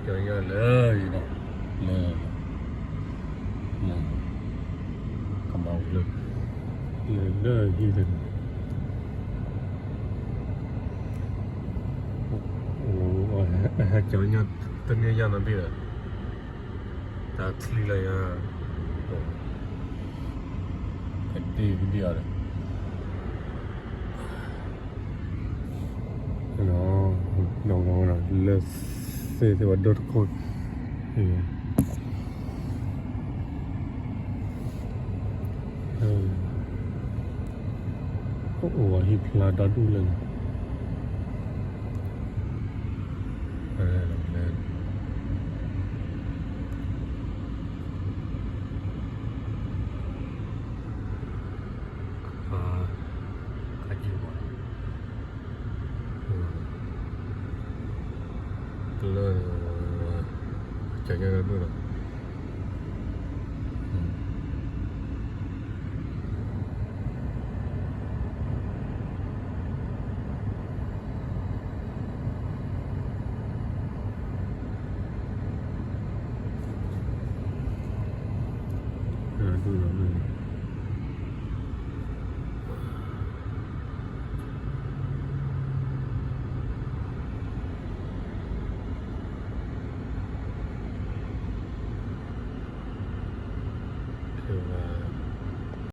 ကၠီညါလၢအံၤဒီး လၢ လၢ ကမၤဝံၤလၢ လၢလၢဟံၣ်လၢ အိၣ် ဟဲကၠီညါတန့ၢ်ယါနီတဘ့ၣ်ဒီး တၢ်ချံလၢယါ ကဒ့ကဒ့အီၤဒီး လၢသ့ၣ်သ့ၣ်ဝဲဒိၣ်တခိၣ် အိၣ်ဝဲဟံၣ်ဖျါဒီဒူၣ်လၢန့ၣ် လၢ ကၠီညါဒီဒူၣ်လီၤ ဒူၣ်လီၤ